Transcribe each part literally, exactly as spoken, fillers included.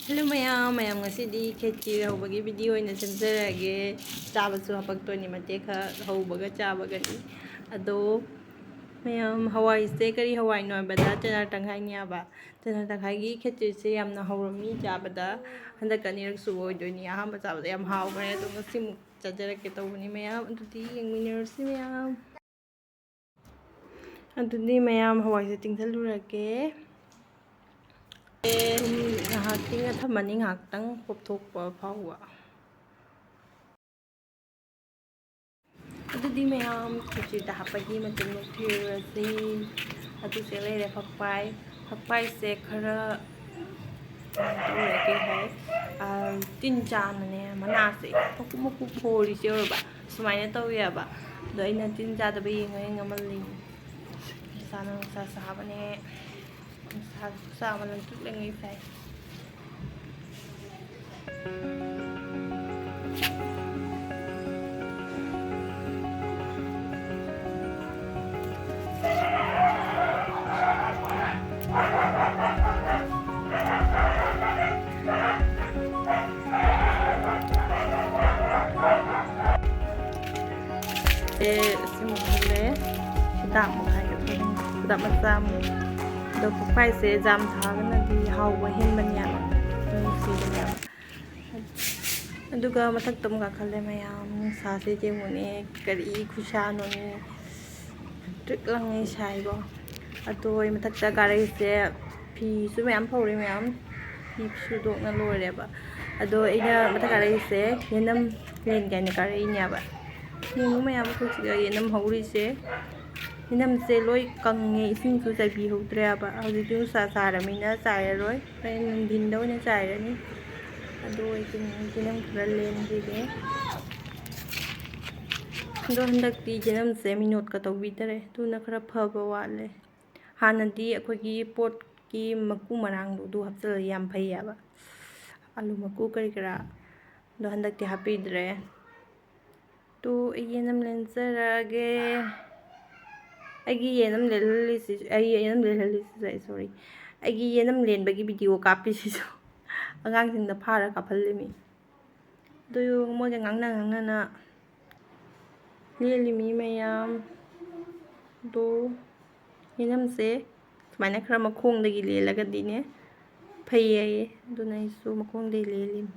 Hello ꯃꯌꯥꯝ, ꯃꯌꯥꯝ ꯉꯁꯤꯗꯤ ꯈꯦꯆꯤ ꯍꯧꯕꯒꯤ video ꯑꯣꯏꯅ ꯁꯦꯝꯖꯔꯛꯑꯒꯦ꯫ ꯆꯥꯕꯁꯨ ꯍꯥꯄꯛꯇꯣꯏꯅꯤ, ꯃꯇꯦꯛ ꯈꯔ ꯍꯧꯕꯒ ꯆꯥꯕꯒꯅꯤ꯫ ꯑꯗꯣ ꯃꯌꯥꯝ, ꯍꯋꯥꯏꯁꯦ ꯀꯔꯤ ꯍꯋꯥꯏꯅꯣ ꯍꯥꯏꯕꯗ ꯆꯅꯥ ꯇꯪꯈꯥꯏꯅꯦꯕ꯫ ꯆꯅꯥ ꯇꯪꯈꯥꯏꯒꯤ ꯈꯦꯆꯤꯁꯦ ꯌꯥꯝꯅ ꯍꯧꯔꯝꯃꯤ ꯆꯥꯕꯗ꯫ ꯍꯟꯗꯛꯀ ꯑꯅꯤꯔꯛ ꯁꯨꯕ ꯑꯣꯏꯗꯣꯏꯅꯤ꯫ ꯑꯍꯥꯟꯕ ꯆꯥꯕꯗ ꯌꯥꯝ ꯍꯥꯎꯈ꯭ꯔꯦ, ꯑꯗꯣ ꯉꯁꯤꯃꯨꯛ ꯆꯥꯖꯔꯛꯀꯦ ꯇꯧꯕꯅꯤ ꯃꯌꯥꯝ꯫ ꯑꯗꯨꯗꯤ ꯌꯦꯡꯃꯤꯟꯅꯔꯁꯤ ꯃꯌꯥꯝ꯫ ꯑꯗꯨꯗꯤ ꯃꯌꯥꯝ, ꯍꯋꯥꯏꯁꯦ ꯇꯤꯡꯁꯜꯂꯨꯔꯒꯦ꯫ ꯁꯨꯝ ꯉꯥꯏꯍꯥꯛ ꯇꯤꯡꯉ ꯊꯝꯃꯅꯤ, ꯉꯥꯏꯍꯥꯛꯇꯪ ꯄꯣꯞꯊꯣꯛꯄ ꯐꯥꯎꯕ꯫ ꯑꯗꯨꯗꯤ ꯃꯌꯥꯝ, ꯈꯦꯆꯤꯗ ꯍꯥꯞꯄꯒꯤ ꯃꯆꯜ ꯃꯊꯦꯜ ꯑꯁꯤ, ꯑꯗꯨꯁꯦ ꯂꯩꯔꯦ, ꯐꯛꯄꯥꯏ꯫ ꯐꯛꯄꯥꯏꯁꯦ ꯈꯔ ꯀꯩꯅꯣ ꯇꯧꯔꯦ, ꯀꯩ ꯍꯥꯏ, ꯑ, ꯇꯤꯟ ꯆꯥꯅꯅꯦ ꯃꯅꯥꯁꯦ ꯃꯀꯨꯞ ꯃꯀꯨꯞ ꯍꯣꯔꯤꯁꯦ ꯑꯣꯏꯔꯕ ꯁꯨꯃꯥꯏꯅ ꯇꯧꯋꯦꯕ꯫ ꯑꯗꯣ ꯑꯩꯅ ꯇꯤꯟ ꯆꯥꯗꯕ ꯌꯦꯡꯉ ꯌꯦꯡꯉ ꯃꯜꯂꯤꯅꯤ꯫ ꯅꯨꯡꯁꯥꯅ ꯅꯨꯡꯁꯥ ꯁꯥꯕꯅꯦ꯫ ꯅꯨꯡꯁꯥ ꯈꯨꯁꯥ ꯑꯃ ꯂꯪꯇ꯭ꯔꯤꯛ ꯂꯪꯉꯤ ꯁꯥꯏ꯫ ꯑꯦ, ꯁꯤ ꯃꯨꯟꯈ꯭ꯔꯦ꯫ ꯍꯤꯗꯥꯛ ꯃꯨꯛ ꯍꯥꯏꯒꯗ꯭ꯔꯥ ꯈꯪꯗꯦ꯫ ꯍꯤꯗꯥꯛ ꯃꯆꯥ ꯑꯃꯨꯛ꯫ ꯑꯗꯣ ꯐꯛꯄꯥꯏꯁꯦ ꯖꯥꯝ ꯊꯥꯛꯑꯒꯅꯗꯤ ꯍꯥꯎꯕ ꯍꯦꯟꯕꯅꯦꯕ꯫ ꯅꯨꯡꯁꯤꯕꯅꯦꯕ꯫ ꯑꯗꯨꯒ ꯃꯊꯛꯇ ꯑꯃꯨꯛ ꯀꯥꯈꯠꯂꯦ ꯃꯌꯥꯝ꯫ ꯅꯨꯡꯁꯥꯁꯦ ꯌꯦꯡꯉꯨꯅꯦ, ꯀꯔꯤ ꯈꯨꯁꯥꯅꯣꯅꯦ꯫ ꯇ꯭ꯔꯤꯛ ꯂꯪꯉꯦ ꯁꯥꯏꯀꯣ꯫ ꯑꯗꯣ ꯑꯩ ꯃꯊꯛꯇ ꯀꯥꯔꯛꯏꯁꯦ, ꯐꯤꯁꯨ ꯃꯌꯥꯝ ꯐꯧꯔꯦ ꯃꯌꯥꯝ꯫ ꯐꯤ ꯁꯨꯗꯣꯛꯅ ꯂꯣꯏꯔꯦꯕ꯫ ꯑꯗꯣ ꯑꯩꯅ ꯃꯊꯛ ꯀꯥꯔꯛꯏꯁꯦ ꯌꯦꯅꯝ ꯂꯦꯟꯒꯦ ꯍꯥꯏꯅ ꯀꯥꯔꯛꯏꯅꯦꯕ꯫ ꯌꯦꯡꯉꯨ ꯃꯌꯥꯝ, ꯑꯩꯈꯣꯏ ꯁꯤꯗ ꯌꯦꯅꯝ ꯍꯧꯔꯤꯁꯦ꯫ ꯌꯦꯅꯝꯁꯦ ꯂꯣꯏ ꯀꯪꯉꯦ, ꯏꯁꯤꯡꯁꯨ ꯆꯥꯏꯕꯤꯍꯧꯗ꯭ꯔꯦꯕ꯫ ꯍꯧꯖꯤꯛꯇꯤ ꯅꯨꯡꯁꯥ ꯁꯥꯔꯃꯤꯅ ꯆꯥꯏꯔꯔꯣꯏ꯫ ꯍꯣꯔꯦꯟ ꯅꯨꯡꯊꯤꯟꯗ ꯑꯣꯏꯅ ꯆꯥꯏꯔꯅꯤ꯫ ꯑꯗꯣ ꯑꯩ ꯌꯦꯅꯝ ꯈꯔ ꯂꯦꯟꯈꯤꯒꯦ꯫ ꯑꯗꯣ ꯍꯟꯗꯛꯇꯤ ꯌꯦꯅꯝꯁꯦ ꯃꯤꯅꯣꯠꯀ ꯇꯧꯕꯤꯗꯔꯦ꯫ ꯑꯗꯨꯅ ꯈꯔ ꯐꯕ ꯋꯥꯠꯂꯦ꯫ ꯍꯥꯟꯅꯗꯤ ꯑꯩꯈꯣꯏꯒꯤ ꯄꯣꯠꯀꯤ ꯃꯀꯨ ꯃꯔꯥꯡꯗꯣ ꯑꯗꯨ ꯍꯥꯞꯆꯤꯜꯂꯗꯤ ꯌꯥꯝ ꯐꯩꯌꯦꯕ꯫ ꯑꯂꯨ ꯃꯀꯨ ꯀꯔꯤ ꯀꯔꯥ꯫ ꯑꯗꯣ ꯍꯟꯗꯛꯇꯤ ꯍꯥꯞꯄꯤꯗ꯭ꯔꯦ꯫ ꯇꯨ, ꯑꯩ ꯌꯦꯅꯝ ꯂꯦꯟꯖꯔꯒꯦ꯫ ꯑꯩꯒꯤ ꯌꯦꯅꯝ ꯂꯦꯜꯍꯜꯂꯤꯁꯤꯁꯨ, ꯑꯩ ꯌꯦꯅꯝ ꯂꯦꯜꯍꯜꯂꯤꯁꯤꯁꯨ, ꯑꯩ, sorry, ꯑꯩꯒꯤ ꯌꯦꯅꯝ ꯂꯦꯟꯕꯒꯤ video ꯀꯥꯞꯄꯤꯁꯤꯁꯨ ꯑꯉꯥꯡꯁꯤꯡꯗ ꯐꯥꯔ ꯀꯥꯞꯍꯜꯂꯤꯃꯤ꯫ ꯑꯗꯨ ꯃꯣꯏꯒ ꯉꯥꯡꯅ ꯉꯥꯡꯅꯅ ꯂꯦꯜꯂꯤꯃꯤ ꯃꯌꯥꯝꯗꯣ ꯌꯦꯅꯝꯁꯦ ꯁꯨꯃꯥꯏꯅ ꯈꯔ ꯃꯈꯣꯡꯗꯒꯤ ꯂꯦꯜꯂꯒꯗꯤꯅꯦ ꯐꯩ ꯍꯥꯏꯌꯦ꯫ ꯑꯗꯨꯅ ꯑꯩꯁꯨ ꯃꯈꯣꯡꯗꯒꯤ ꯂꯦꯜꯂꯤꯃꯤ꯫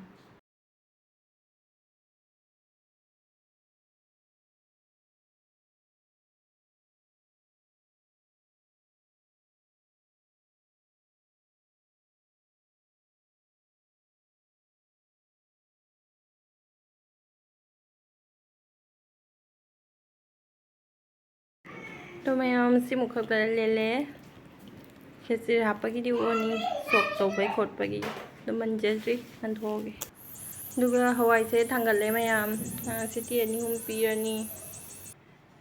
ꯑꯗꯣ ꯃꯌꯥꯝ ꯁꯤꯃꯨꯛ ꯈꯛꯇ ꯂꯦꯜꯂꯦ꯫ ꯈꯦꯆ꯭ꯔꯤ ꯍꯥꯞꯄꯒꯤꯗꯤ ꯑꯣꯅꯤ, ꯁꯣꯛ ꯇꯧꯕꯩ ꯈꯣꯠꯄꯒꯤ ꯑꯗꯨꯝ ꯃꯟꯖꯗ꯭ꯔꯤ, ꯍꯟꯊꯣꯛꯑꯒꯦ꯫ ꯑꯗꯨꯒ ꯍꯋꯥꯏꯁꯦ ꯊꯥꯡꯒꯠꯂꯦ ꯃꯌꯥꯝ, ꯑ, ꯁꯤꯇꯤ ꯑꯅꯤ ꯑꯍꯨꯝ ꯄꯤꯔꯅꯤ꯫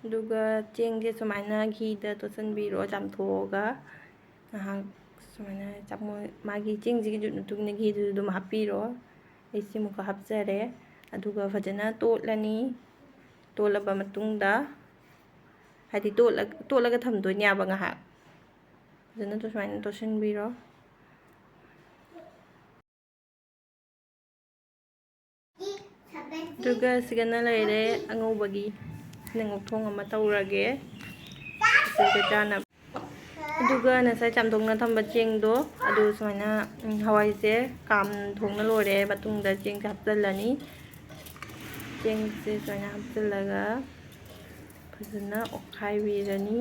ꯑꯗꯨꯒ ꯆꯦꯡꯁꯦ ꯁꯨꯃꯥꯏꯅ ꯘꯤꯗ ꯇꯣꯠꯁꯤꯟꯕꯤꯔꯣ, ꯆꯥꯝꯊꯣꯛꯑꯒ ꯉꯥꯏꯍꯥꯛ ꯁꯨꯃꯥꯏꯅ ꯆꯥꯃꯣꯏ-, ꯃꯥꯒꯤ ꯆꯦꯡꯁꯤꯒꯤ ꯖꯨꯠ ꯃꯇꯨꯡ ꯏꯟꯅ ꯘꯤꯗꯨꯁꯨ ꯑꯗꯨꯝ ꯍꯥꯞꯄꯤꯔꯣ꯫ ꯑꯩ ꯁꯤꯃꯨꯛꯀ ꯍꯥꯞꯆꯔꯦ꯫ ꯑꯗꯨꯒ ꯐꯖꯅ ꯇꯣꯠꯂꯅꯤ꯫ ꯇꯣꯠꯂꯕ ꯃꯇꯨꯡꯗ, ꯍꯥꯏꯗꯤ ꯇꯣꯠꯂ-, ꯇꯣꯠꯂꯒ ꯊꯝꯗꯣꯏꯅꯦꯕ ꯉꯥꯏꯍꯥꯛ꯫ ꯐꯖꯅ ꯁꯨꯃꯥꯏꯅ ꯇꯣꯠꯁꯤꯟꯕꯤꯔꯣ꯫ ꯑꯗꯨꯒ ꯁꯤꯒꯅ ꯂꯩꯔꯦ ꯑꯉꯧꯕꯒꯤ꯫ ꯁꯤꯅ ꯉꯧꯊꯣꯡ ꯑꯃ ꯇꯧꯔꯒꯦ꯫ ꯑꯗꯨꯒ ꯆꯥꯅꯕ꯫ ꯑꯗꯨꯒ ꯉꯁꯥꯏ ꯆꯥꯝꯊꯣꯛꯅ ꯊꯝꯕ ꯆꯦꯡꯗꯣ, ꯑꯗꯨ ꯁꯨꯃꯥꯏꯅ, ꯎꯝ, ꯍꯋꯥꯏꯁꯦ ꯀꯥꯝꯊꯣꯛꯅ ꯂꯣꯏꯔꯦ ꯃꯇꯨꯡꯗ ꯆꯦꯡꯁꯦ ꯍꯥꯞꯆꯤꯜꯂꯅꯤ꯫ ꯆꯦꯡꯁꯦ ꯁꯨꯃꯥꯏꯅ ꯍꯥꯞꯆꯤꯜꯂꯒ ꯐꯖꯅ ꯑꯣꯠꯈꯥꯏꯕꯤꯔꯅꯤ꯫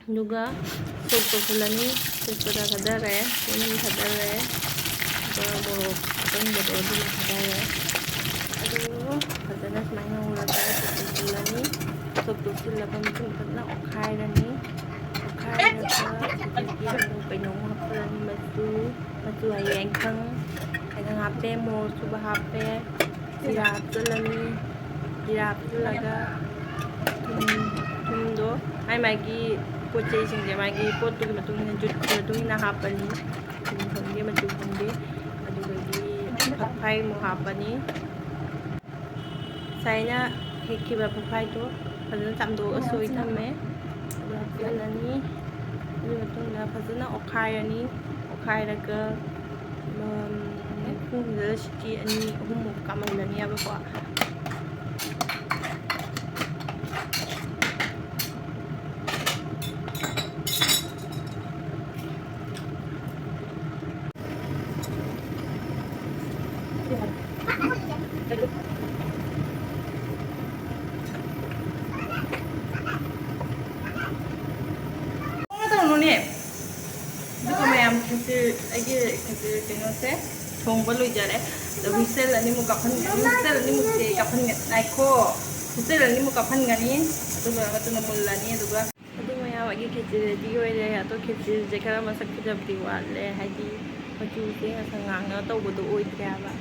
ꯑꯗꯨꯒ ꯁꯣꯛ ꯇꯧꯁꯤꯜꯂꯅꯤ꯫ ꯇꯦꯖꯄꯇꯥ ꯊꯥꯗꯔꯦ, ꯆꯦꯡꯍꯤꯡ ꯊꯥꯗꯔꯦ, ꯑꯗꯨꯒ ꯃꯣꯔꯣꯛ ꯑꯀꯪꯕꯗꯣ ꯑꯗꯨꯒ ꯊꯥꯗꯔꯦ꯫ ꯑꯗꯨ ꯐꯖꯅ ꯁꯨꯃꯥꯏꯅ ꯉꯧꯔꯒ ꯁꯣꯛ ꯇꯧꯁꯤꯜꯂꯅꯤ꯫ ꯁꯣꯛ ꯇꯧꯁꯤꯜꯂꯕ ꯃꯇꯨꯡ ꯐꯖꯅ ꯑꯣꯠꯈꯥꯏꯔꯅꯤ꯫ ꯑꯣꯠꯈꯥꯏꯔꯒ ꯀꯩꯅꯣꯃꯨꯛ ꯍꯥꯞꯆꯤꯜꯂꯅꯤ, ꯃꯆꯨ, ꯃꯆꯨ ꯍꯥꯏꯌꯦ, ꯌꯥꯏꯉꯪ, ꯌꯥꯏꯉꯪ ꯍꯥꯞꯄꯦ, ꯃꯣꯔꯣꯛ ꯑꯁꯨꯕ ꯍꯥꯞꯄꯦ, ꯖꯤꯔꯥ ꯍꯥꯞꯆꯤꯜꯂꯅꯤ꯫ ꯖꯤꯔꯥ ꯍꯥꯞꯆꯤꯜꯂꯒ ꯊꯨꯝ, ꯊꯨꯝꯗꯣ ꯃꯥꯏ ꯃꯥꯒꯤ ꯄꯣꯠ ꯆꯩꯁꯤꯡꯁꯦ ꯃꯥꯒꯤ ꯄꯣꯠꯇꯨꯒꯤ ꯃꯇꯨꯡ ꯏꯟꯅ, ꯖꯨꯠꯀꯤ ꯃꯇꯨꯡ ꯏꯟꯅ ꯍꯥꯞꯄꯅꯤ꯫ ꯊꯨꯝ ꯈꯪꯗꯦ, ꯃꯆꯨ ꯈꯪꯗꯦ꯫ ꯑꯗꯒꯤ ꯐꯛꯐꯥꯏ ꯑꯃꯨꯛ ꯍꯥꯞꯄꯅꯤ꯫ ꯉꯁꯥꯏꯅ ꯍꯦꯛꯈꯤꯕ ꯐꯛꯐꯥꯏꯗꯣ ꯐꯖꯅ ꯆꯥꯝꯊꯣꯛꯑꯒ ꯁꯣꯏ ꯊꯝꯃꯦ꯫ ꯑꯗꯨ ꯍꯥꯞꯆꯤꯜꯂꯅꯤ꯫ ꯑꯗꯨꯒꯤ ꯃꯇꯨꯡꯗ ꯐꯖꯅ ꯑꯣꯠꯈꯥꯏꯔꯅꯤ꯫ ꯑꯣꯠꯈꯥꯏꯔꯒ, ꯎꯝ, ꯃꯈꯨꯝꯗ ꯁꯤꯇꯤ ꯑꯅꯤ ꯑꯍꯨꯝꯃꯨꯛ ꯀꯥꯝꯍꯜꯂꯅꯤꯕꯀꯣ꯫ ꯀꯩꯅꯣꯅꯦ? ꯑꯗꯨꯒ ꯃꯌꯥꯝ, ꯈꯦꯆ꯭ꯔꯤ, ꯑꯩꯒꯤ ꯈꯦꯆ꯭ꯔꯤ ꯀꯩꯅꯣꯁꯦ ꯊꯣꯡꯕ ꯂꯣꯏꯖꯔꯦ꯫ ꯑꯗꯣ whistle ꯑꯅꯤꯃꯨꯛ ꯀꯥꯞꯍꯟ-, whistle ꯑꯅꯤꯃꯨꯛꯁꯦ ꯀꯥꯞꯍꯟꯒꯦ꯫ ꯉꯥꯏꯈꯣ꯫ Whistle ꯑꯅꯤꯃꯨꯛ ꯀꯥꯞꯍꯟꯒꯅꯤ꯫ ꯑꯗꯨ ꯂꯣꯏꯔꯒ ꯃꯇꯨꯡꯗ ꯃꯨꯜꯂꯅꯤ꯫ ꯑꯗꯨꯒ ꯑꯗꯨ ꯃꯌꯥꯝ, ꯑꯩꯒꯤ ꯈꯦꯆ꯭ꯔꯤ ready ꯑꯣꯏꯔꯦ꯫ ꯑꯗꯣ ꯈꯦꯆ꯭ꯔꯤꯁꯦ ꯈꯔ ꯃꯁꯛ ꯐꯖꯕꯗꯤ ꯋꯥꯠꯂꯦ, ꯍꯥꯏꯗꯤ ꯃꯆꯨꯁꯦ ꯉꯁꯪ ꯉꯥꯡꯉ ꯇꯧꯕꯗꯣ ꯑꯣꯏꯗ꯭ꯔꯦ ꯍꯥꯏꯕ꯫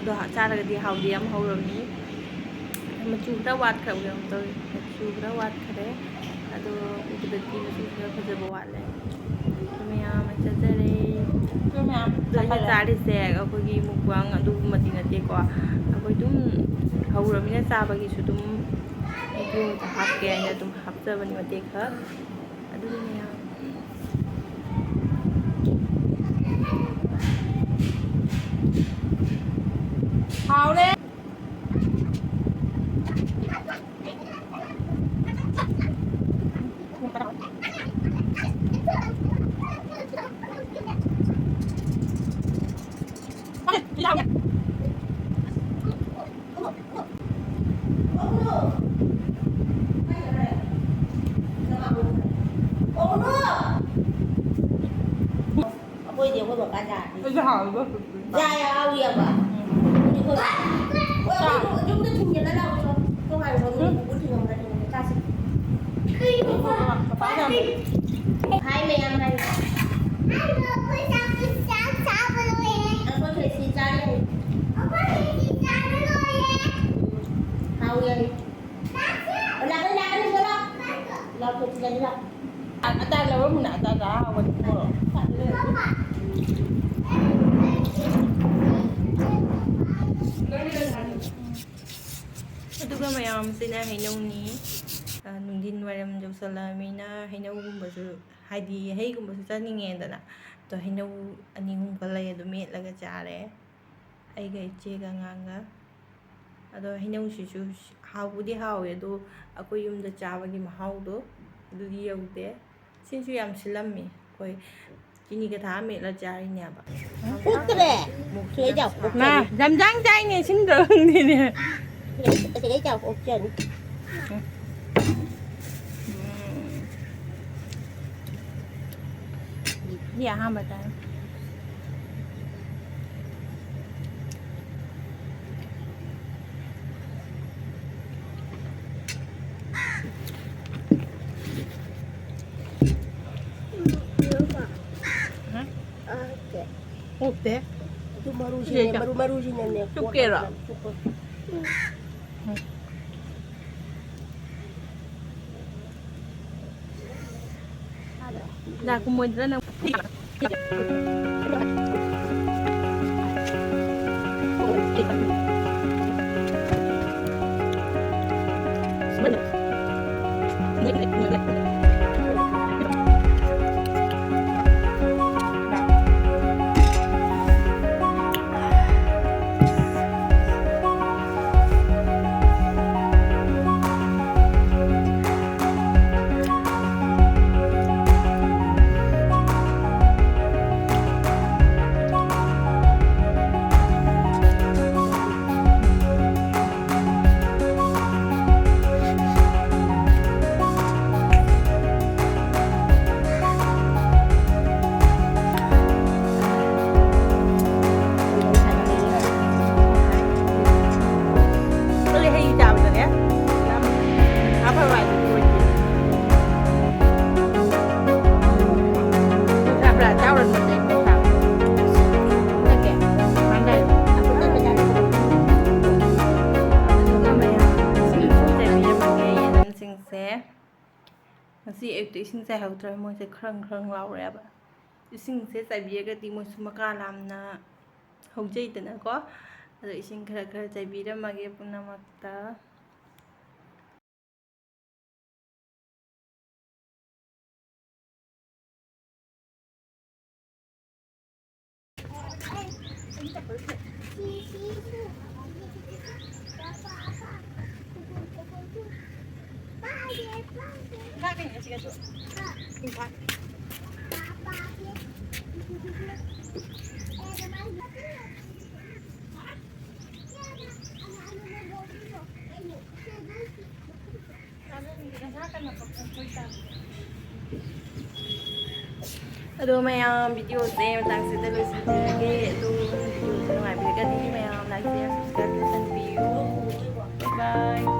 ꯑꯗꯣ ꯆꯥꯔꯒꯗꯤ ꯍꯥꯎꯗꯤ ꯌꯥꯝ ꯍꯧꯔꯝꯃꯤ꯫ ꯃꯆꯨ ꯈꯔ ꯋꯥꯠꯈ꯭ꯔꯕ ꯀꯩꯅꯣꯝ ꯇꯧꯋꯤ, ꯃꯆꯨ ꯈꯔ ꯋꯥꯠꯈ꯭ꯔꯦ꯫ ꯑꯗꯣ ꯎꯕꯗꯗꯤ ꯃꯆꯨ ꯈꯔ ꯐꯖꯕ ꯋꯥꯠꯂꯦ꯫ ꯑꯗꯨ ꯃꯌꯥꯝ ꯑꯃ ꯆꯥꯖꯔꯦ꯫ ꯑꯗꯨ ꯃꯌꯥꯝ ꯑꯗꯣ ꯑꯩꯅ ꯆꯥꯖꯔꯦ꯫ ꯆꯥꯔꯤꯁꯦ ꯑꯩꯈꯣꯏꯒꯤ mukbang ꯑꯗꯨꯒꯨꯝꯕꯗꯤ ꯅꯠꯇꯦꯀꯣ꯫ ꯑꯩꯈꯣꯏ ꯑꯗꯨꯝ ꯍꯧꯔꯃꯤꯅ ꯆꯥꯕꯒꯤꯁꯨ ꯑꯗꯨꯝ videoꯗ ꯍꯥꯞꯀꯦ ꯍꯥꯏꯅ ꯑꯗꯨꯝ ꯍꯥꯞꯆꯕꯅꯤ ꯃꯇꯦꯛ ꯈꯔ꯫ ꯑꯗꯨꯒꯤ ꯃꯌꯥꯝ꯫ ꯍꯥꯎꯔꯦ꯫ ꯑꯩꯈꯣꯏꯗꯤ ꯑꯩꯈꯣꯏ ꯕꯕꯥ ꯌꯥꯗꯦ꯫ ꯑꯩꯁꯨ ꯍꯥꯎꯋꯦꯕ꯫ ꯌꯥꯏ, ꯍꯥꯎꯋꯦꯕ꯫ ꯎꯝ꯫ ꯑꯩꯈꯣꯏ ꯌꯨꯝꯗ ꯊꯤꯟꯖꯜꯂ ꯂꯥꯛꯑꯣ꯫ ꯇꯣꯉꯥꯟꯅ ꯎꯝ꯫ ꯊꯤꯟꯖꯜꯂ ꯆꯥꯁꯤ꯫ ꯄꯄꯥ ꯌꯥꯝ ꯍꯥꯏ ꯃꯌꯥꯝ ꯍꯥꯏ꯫ ꯑꯩꯈꯣꯏ ꯈꯦꯆꯤ ꯆꯥꯔꯦ꯫ ꯍꯥꯎ ꯌꯥꯏ꯫ ꯂꯥꯛꯀꯅꯤ, ꯂꯥꯛꯀꯅꯤ, ꯂꯥꯛꯀꯅꯤ꯫ ꯂꯥꯛ ꯈꯦꯆꯤ ꯆꯥꯁꯤ ꯂꯥꯛ꯫ ꯑꯇꯥ ꯂꯧꯔꯝꯃꯨꯅꯦ, ꯑꯇꯥ ꯆꯥ ꯍꯥꯎꯕꯅꯤ꯫ ꯃꯣꯔꯣꯛ ꯁꯥꯗ ꯂꯩꯔꯗꯤ꯫ ꯁꯤꯅ ꯍꯩꯅꯧꯅꯤ꯫ ꯑ, ꯅꯨꯡꯊꯤꯟ ꯋꯥꯏꯔꯝ ꯌꯧꯁꯜꯂꯛꯑꯃꯤꯅ ꯍꯩꯅꯧꯒꯨꯝꯕꯁꯨ, ꯍꯥꯏꯗꯤ ꯍꯩꯒꯨꯝꯕꯁꯨ ꯆꯥꯅꯤꯡꯉꯦꯗꯅ꯫ ꯑꯗꯣ ꯍꯩꯅꯧ ꯑꯅꯤ ꯑꯍꯨꯝ ꯈꯛ ꯂꯩ, ꯑꯗꯨ ꯃꯦꯠꯂꯒ ꯆꯥꯔꯦ ꯑꯩꯒ ꯏꯆꯦꯒ ꯑꯉꯥꯡꯒ꯫ ꯑꯗꯣ ꯍꯩꯅꯧꯁꯤꯁꯨ ꯍꯥꯎꯕꯨꯗꯤ ꯍꯥꯎꯋꯦ, ꯑꯗꯣ ꯑꯩꯈꯣꯏ ꯌꯨꯝꯗ ꯆꯥꯕꯒꯤ ꯃꯍꯥꯎꯗꯣ ꯑꯗꯨꯗꯤ ꯌꯧꯗꯦ꯫ ꯁꯤꯟꯁꯨ ꯌꯥꯝ ꯁꯤꯜꯂꯝꯃꯤ꯫ ꯑꯩꯈꯣꯏ ꯆꯤꯅꯤꯒ ꯊꯥꯛꯑ ꯃꯦꯠꯂ ꯆꯥꯔꯤꯅꯦꯕ꯫ ꯑꯣꯛꯇ꯭ꯔꯦ꯫ ꯃꯣꯛꯁꯤꯗ ꯁꯤꯗꯩ ꯆꯥꯎ, ꯁꯥ- ꯑꯣꯛꯇ꯭ꯔꯦ꯫ ꯃꯥ ꯖꯝꯖꯥꯡ ꯆꯥꯏꯅꯦ, ꯁꯤꯟꯗ꯭ꯔꯣ ꯈꯪꯗꯦꯅꯦ꯫ ꯁꯤꯗꯩ, ꯁꯤꯗꯩ ꯆꯥꯎ, ꯑꯣꯛꯆꯅꯤ꯫ ꯎꯝ꯫ ꯁꯤ ꯑꯍꯥꯟꯕ ꯇꯥꯏ꯫ ꯍꯥ? ꯑꯣꯛꯇꯦ꯫ ꯑꯗꯨ ꯃꯔꯨꯁꯤꯅꯦ, ꯁꯤꯗꯩꯗ꯫ ꯃꯔꯨ, ꯃꯔꯨꯁꯤꯅꯅꯦ, ꯆꯨꯞꯀꯦꯔꯣ? ꯀꯣꯠꯂꯒ ꯆꯨꯞꯄꯣ꯫ ꯂꯥꯛ ꯀꯨꯝꯃꯣꯏꯗ꯭ꯔꯥ ꯅꯪ? ꯅꯪꯗꯤ ꯍꯩ ꯆꯥꯕꯗꯅꯦ ꯌꯥꯝ ꯑꯐꯕ ꯍꯥꯏꯗꯨ ꯑꯣꯏꯗꯦ꯫ ꯆꯥꯕ꯭ꯔꯥ? ꯆꯥꯎꯔꯅꯨ, ꯆꯩ ꯆꯥꯕ꯫ ꯅꯠꯇꯦ꯫ ꯃꯥꯡꯒꯜ꯫ ꯑꯗꯨꯒ ꯃꯌꯥꯝ ꯏꯁꯤꯡ ꯆꯥꯏꯕꯤꯔꯝꯃꯒꯦ ꯌꯦꯔꯨꯝꯁꯤꯡꯁꯦ꯫ ꯉꯁꯤ ꯑꯌꯨꯛꯇ ꯏꯁꯤꯡ ꯆꯥꯏꯍꯧꯗ꯭ꯔꯦ, ꯃꯣꯏꯁꯦ ꯈ꯭ꯔꯪ ꯈ꯭ꯔꯪ ꯂꯥꯎꯔꯦꯕ꯫ ꯏꯁꯤꯡꯁꯦ ꯆꯥꯏꯕꯤꯔꯒꯗꯤ ꯃꯣꯏꯁꯨ ꯃꯀꯥ ꯂꯥꯝꯅ ꯍꯧꯖꯩꯗꯅꯀꯣ꯫ ꯑꯗꯣ ꯏꯁꯤꯡ ꯈꯔ ꯈꯔ ꯆꯥꯏꯕꯤꯔꯝꯃꯒꯦ ꯄꯨꯝꯅꯃꯛꯇ꯫ ꯑꯗꯣ ꯃꯌꯥꯝ, ꯚꯤꯗꯤꯑꯣꯁꯦ ꯃꯇꯥꯡꯁꯤꯗ ꯂꯣꯏꯁꯤꯟꯖꯔꯒꯦ꯫ ꯑꯗꯣ ꯚꯤꯗꯤꯑꯣꯁꯦ ꯅꯨꯡꯉꯥꯏꯕꯤꯔꯒꯗꯤ ꯃꯌꯥꯝ like, share, subscribe ꯇꯧꯁꯟꯕꯤꯌꯨ꯫ Bye bye꯫